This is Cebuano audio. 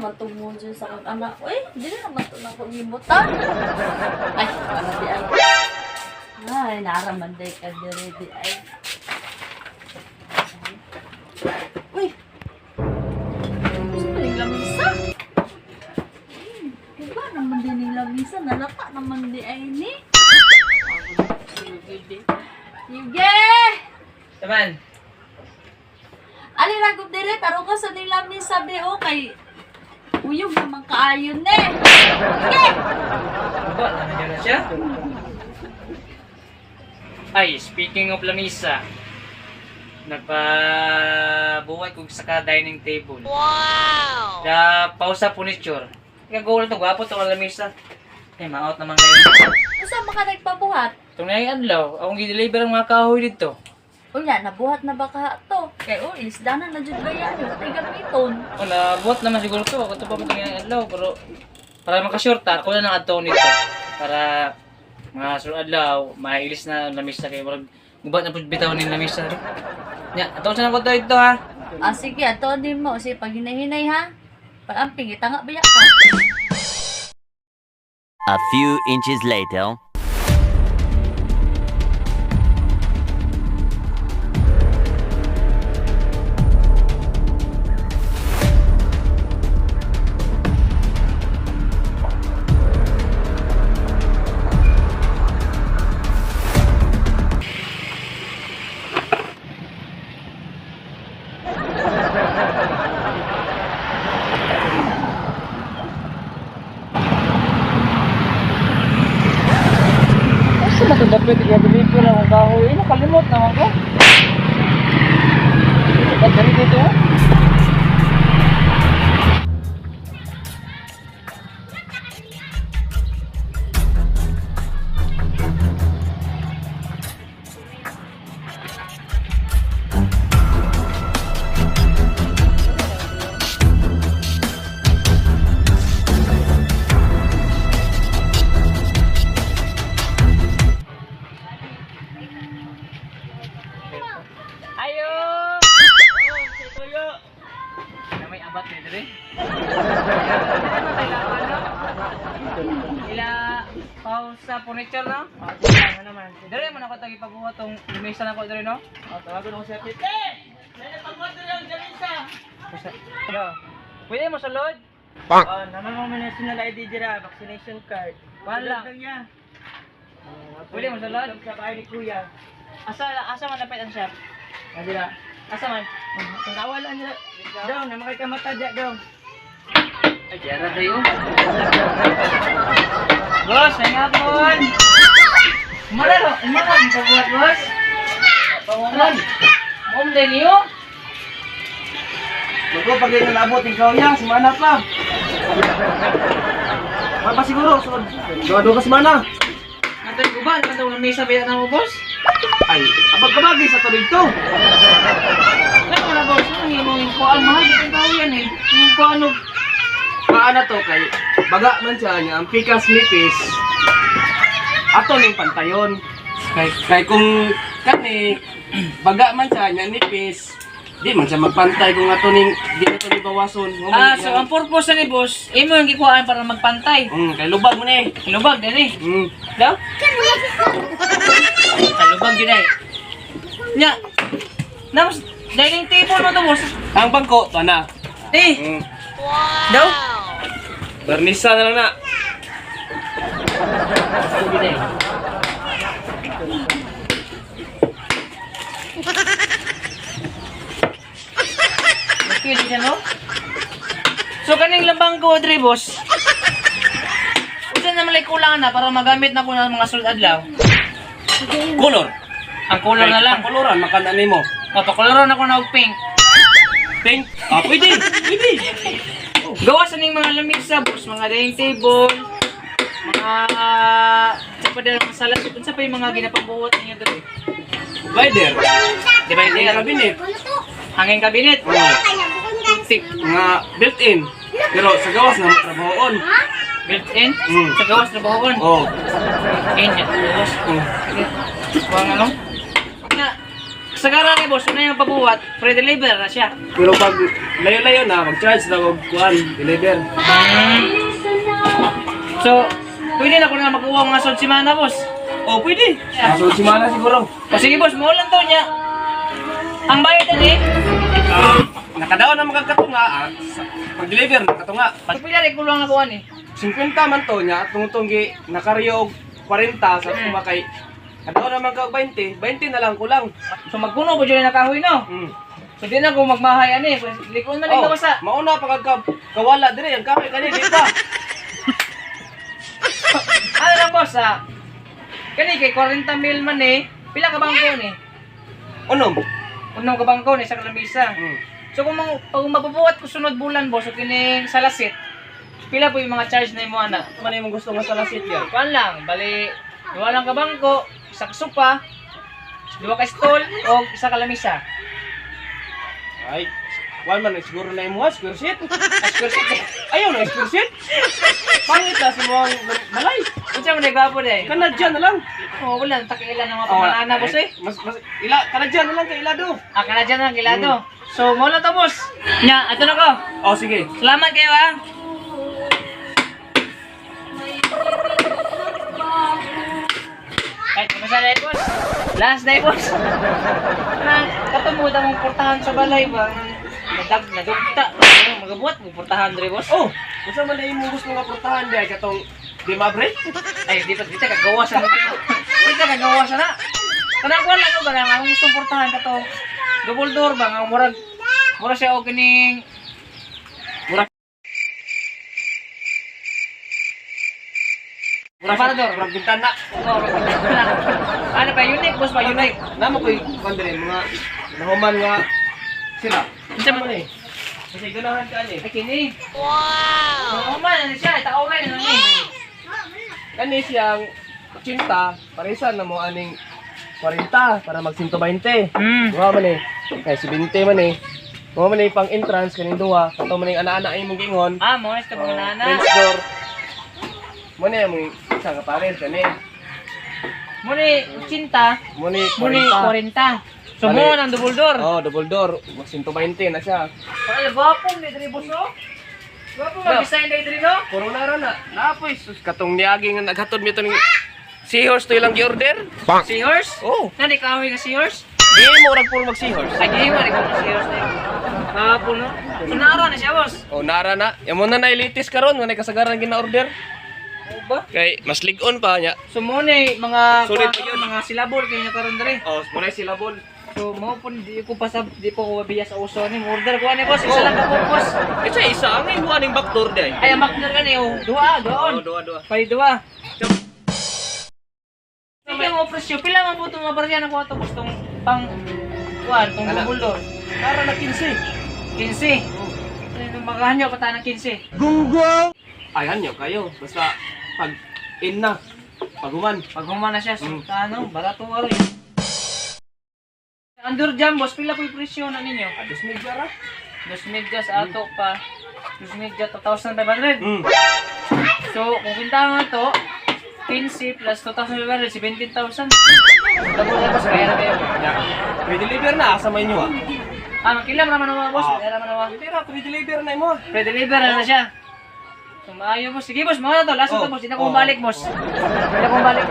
naman itong module sa akong anak ko eh. Hindi na naman ito na akong gibutan. Ay, wala di ay. Ay, naraman day ka dire di ay. Uy! Gusto mo ning lamisa? Iba naman din yung lamisa. Nalata naman di ay ni. Yuge! Taman. Ali ra gud dire tarong ko sa ning lamisa be o kay uyog naman kaayon ne. Yuge! Ba, nandiyan na siya? Ay, speaking of lamisa, nagpabuhay ko sa ka dining table. Wow! Na pausa furniture. Ikaw to, gwapo to ang lamisa. Ay, maot naman kayo. Usa man ka nagpabuhat? Itong na adlaw, akong gi-deliver ang mga kahoy dito. Unya, nabuhat na ba ka to? Kay o, isda na na jud ba yan? Yung gamiton. O, nabuhat naman siguro to. Ako to pa itong adlaw, pero para makashorta, ako na lang adto nito. Para mga sunod adlaw, mailis na ang lamisa kay murag gubat na pud bitaw ni lamisa. Nya, ato sa nako dito ha. Ah, sige, ato din mo. Sige, pag hinahinay ha. Pag-amping, itanga ba ka? A few inches later. Asa na to dapat i-deliver ang kahoy? Eh, nakalimot naman ko. Ba't dali dito? Ayo! Oh, si Tuyo. Na may abat ni dire. Ila pausa furniture no? Oh, sige naman. Dire man ako tagi pabuhat tong lamesa na ko dire no? Oh, tawagon ako si Ate. Dere ang lamesa. Yo. Pwede mo sulod? Oh, naman mo may national ID dira, vaccination card. Wala. Sulod lang niya. Pwede mo sulod? Sa bahay ni Kuya. Asa asa man dapat ang shop? Ah, dira. Asa man? Ang kawala nila. Daw, naman kay kamata diya daw. Ay, jara tayo. Boss, ay nga po. Umara, umara ang pabuhat, boss. Panguman. Mom din niyo. Bago pag yung nabot ikaw niya, sumana pa. Wala pa siguro, so doon ka sumana. Natay ko ba? Natay ko mesa ba na mo, boss? Ay, abag kabagay sa tabi to. Ano na, boss? Ang imong kuan mahal bitong tao yan eh. Yung kuan og Paana to kay baga man siya niya ang pikas nipis. Ato ning pantayon. Kay kay kung kani baga man siya niya nipis, di man siya magpantay kung ato ning di na to ni bawason. Mo man Ah, niya. so ang purpose na ni boss, imo yung gikuhaan para magpantay. Kay lubag mo ni. Lubag din eh. Daw? Kalubag yun eh. Nya. Namos, dining table mo to, boss. Ang bangko to na. Eh, daw? Barnisa na lang na. Sige na Okay, di siya, no? So, kaning lambang ko, Dre, boss. Unsa naman lay kulang na para magamit na ko ng mga sulod adlaw? Color. Ang color na lang. Koloran makana nimo. Mapakoloran ako na og pink. Pink. Ah, pwede. Pwede. Gawa sa ning mga lamesa, boss, mga dining table, mga sa pa din mga salas, unsa pa yung mga ginapabuhat ninyo dre? Divider. Divider, Ang cabinet. Hanging cabinet. Oh, mga built-in. Pero sa gawas na matrabahoon. Built-in. Mm. Sa gawas trabahoon. Oh. In, boss. Mm. Kuha nga no? Na, Kasagaran ni boss, una yung pabuhat, free deliver na siya. Pero pag layo-layo na, mag-charge na og kuan, deliver. So, pwede na ko na makuha mga sod simana, boss. Oh, pwede. Yeah. So, simana siguro. O sige, boss, mo lang to niya. Ang bayad ani, Nakadaon na magkakatunga, pag-deliver nakatunga. pag pila rin kulang ako ani. 50 man to niya, tungtong gi nakaryo og 40 sa kumakay. Kadaon naman ka og 20, 20 na lang kulang. So magpuno po dyan na kahoy, no? So di na ko magmahay ani, likon man oh, Oh, sa. mauna pa kag kawala dire ang kahoy kani di pa. Ano lang boss, ah? Kani kay 40 mil man eh. Pila ka bangko ni? Unom. Unong ka bangko ni sa kalamisa. So kung pag mabubuhat ko sunod bulan boss, so kining salasit, pila po yung mga charge na imo ana? Man imong gusto nga salasit yan. Kuan lang, bali duha lang ka bangko, isa ka sopa, duha ka stool o isa ka lamisa. Ay, kuan man siguro na imo square sheet. Ah, square sheet. Eh. Ayaw na square sheet. Pangit na sa mga balay. Unsa man gwapo day? Kanadyan na lang. Oh, wala takilan ng mga panganana boss eh. Mas ila kanadyan na lang kay ilado. Ah, kana dyan ang gilado. So, mo lang to boss. Nya, ato na ko. Oh, sige. Salamat kayo ah. Kahit kumusta na boss. Last day boss. Nang katumuda mong portahan sa balay ba? Nadag nadugta. Ano, magabuhat mo portahan dre boss. Oh, unsa man na imong gusto nga portahan diay katong di mabre? Ay, di pa di ta kagawa sa na. Di ta kagawa sa na. Kanang kuan lang ba nga akong gustong portahan kato. Double door ba nga murag murag siya og kining Murag Aparador. Murag bintana. Oh, ano pa unique boss pa unique. Namo koy kuan dire mga nahuman nga sila. Unsa man eh? Kasi ganahan ka ani. Ay, kini. Wow! Oo man, ano siya, tao rin, ano ni. Kani siyang 80, paresan na mo aning 40 para mag 120. Duha man eh. Kay 70 man eh. Mo man eh pang entrance kaning duha, kato man ning ana-ana imong gingon. Ah, mo na mga nana. French door. Mo na mo isa ka pares kani. Mo ni 80, Mo ni mo ni 40. 40. So mo nang double door. Oh, double door, mag 120 na siya. Ay, gwapo ni diri boss oh. Gwapo mag-design diri diri no. Corona ra na. Napoy sus katong niagi nga naghatod mi to ning seahorse to ilang gi-order. Seahorse? Oh, Nani kahoy nga seahorse? di mo rag puro mag seahorse. Ay, di mo ni ko seahorse na. Gwapo no. So naara na siya boss. Oh, nara na. Yamo na nailitis karon nga kasagaran gina-order. Oo ba? Kay mas lig-on pa niya. So mo ni mga Sulit kuwan, mga silabol kayo na karon diri. Oh, mo na sila bol. So mo po di ko pa sa di po ko mabiya sa uso ni order ko ani boss, isa lang ka po boss. Isa isa ang imo aning backdoor day. Ay, ang backdoor ka ni oh. Duha, duon. Oh, duha duha. Pali duha. Pila mo presyo, pila man po itong mga barya na kuha ito, boss, tong pang kuan, tong Ala. double door. Nara na 15. 15. Ano makahanyo pa tayo ng 15. Ay hanyo kayo basta pag in na. Pag human. Pag humana siya, so, ano, barato nga rin. Ang door jam, boss, pila po yung presyo na ninyo? Ados media ra. Dos medyas ato pa. Dos medyas, 2,500. So, kung kintahan nga to, 15 plus 2,500, 17,000. Double na, boss, kaya na kayo. Yeah. Pre-deliver na asa may inyo ah. Ah, makilam naman naman, boss. Ah. Kaya naman naman. Pero pre-deliver na imo. Pre-deliver na siya. So, maayo, boss. Sige, boss. Mga na to. Last na to, Oh. boss. Hindi na ko Oh. bumalik, boss. Hindi na ko bumalik.